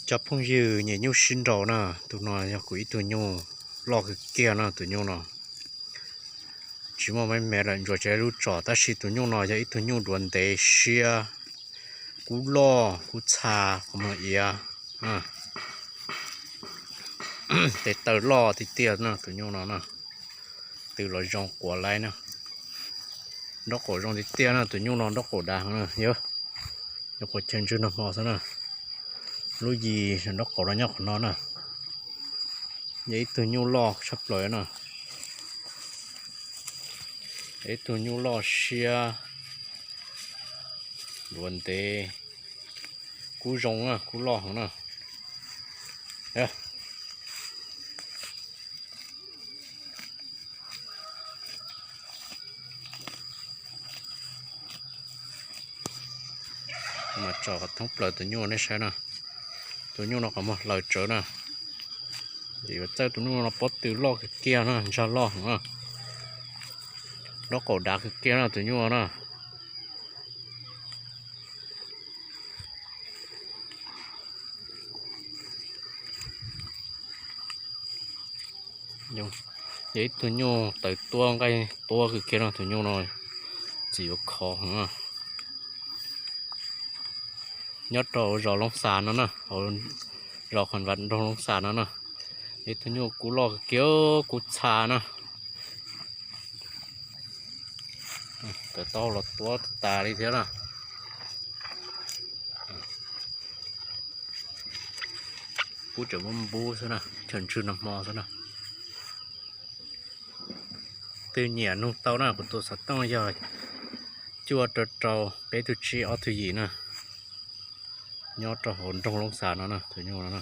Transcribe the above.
Cov phooj ywg, nyiam nyuj sib nraus na, tus no yog kuv ib tug nyuj loj kawg kiag na, tus nyuj no tsis muaj me me lawm, ntsuas tsis lub tsom, tab sis tus nyuj no yog ib tug nyuj duav ntev siab, kub loj kub txha, qhov muag iav, tes taw loj tiag tiag na, tus nyuj no na, tw los zoo quav laib na, nraub qaum zoo tiag tiag na, tus nyuj no nraub qaum dav na, yog, yog quav chaw ntswg nag hmo xwb na, lub yis nraub qaum no nyob qhov no na, yog ib tug nyuj loj tshaj plaws na, ib tug nyuj loj siab, duav ntev, kub zoo na, kub loj heev na. Mas tsom kom thoob plaws tus nyuj nej saib na, tus nyuj no qhov muag hlaws tsawv na, yuav txawj tus nyuj no pob tw loj kawg kiag na, ntsag loj heev na, nraub qaum dav kawg kiag na tus nyuj no na. Yog ib tug nyuj tawv tuab nqaij tuab kawg kiag no, tus nyuj no txim yuav khov heev na. Nyob rau zos Loob Xas no na, zos Kham Vam nroog Loob Xas no na, ib tug nyuj kub loj kawg kiag, kub txha na. Tawv taub hau los tuab tas li thiab na. Kub tseem muab npub xwb na, chaw ntswg nag hmo xwb na. Twg nyiam nug tau na, kuv tus xov tooj yog cuaj rau rau peb tug tsib ob tug yim na. Nyob rau hauv nroog Loob Xas no na, tus nyuj no na.